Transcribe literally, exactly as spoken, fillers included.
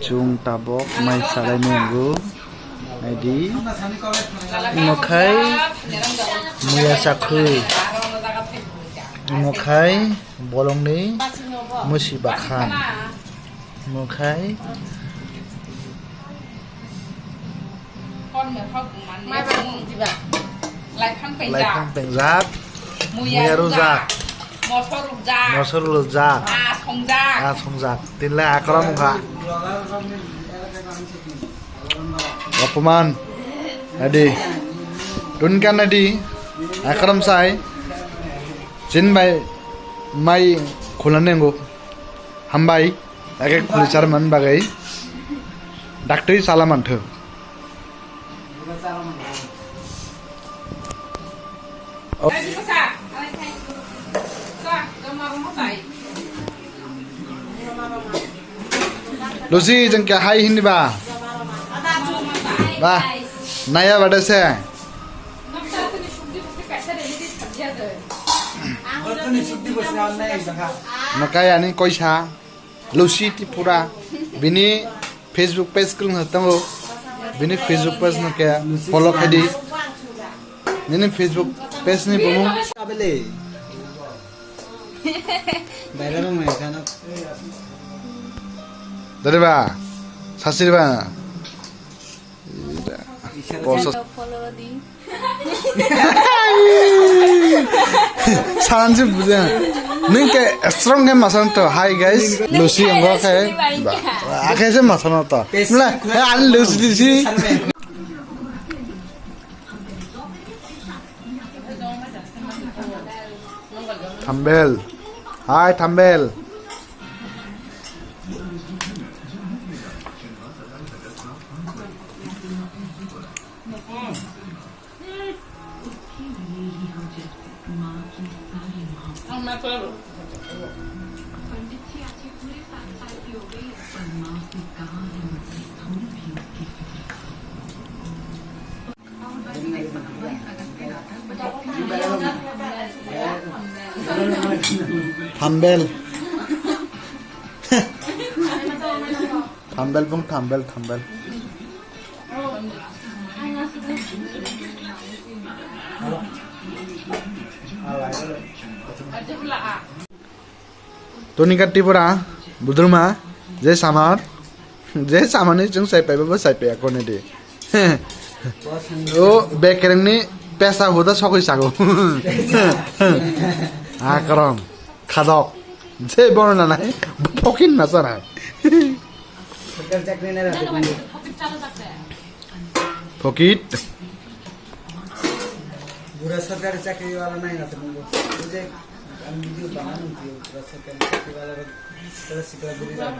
Chwng tabok mai salai nungo. Naidi. Imo khai muya chakhwi. Imo khai bolongni musi bakhan. Imo khai Laiphang pengjak. Laiphang pengjak. Muya rujak. Moso rujak. Moso rujak. Ah, songjak. Ah, songjak. Tinle akram kha. Apaman. Adi. Tunkan adi. Akram sai. Chin bai mai khulane ngo. Hambai. Age khuli charman bagai. Daktari sala mantho. Lucy, jeng ke hai hindi ba? Ba, naya bade se. Makaya ni koisa. Lucy Tripura, bini Facebook page kwrwng tongo, bini Facebook page no khe follow khaidi, nini Facebook page ni bumung. Abele. Dai dai rong mai khana. Dare ba, sasiri ba. Isa Poso. Follow di. Saransi buja. Neng ke strong ke masan to. Hi guys, Lucy ang ke. Ba, ake se masan to. Mula, eh, ani Lucy Lucy. Thambel. Hi Thambel. Thambel. Thambel bung thambel, thambel. Tonika Tripura, Budruma, Jai Samar, Jai Samani chwng sai paiba bo sai paiya kone di. O bekerengni pesa huda sokoi sago. Akram, khadok, je bono nanai, phokin na sanai. Phokit. Bura sarkari chakri wala nai na tamo. Bujhe, ami video banana nungkhe bura sarkari chakri wala rok sikla sikla guri rok.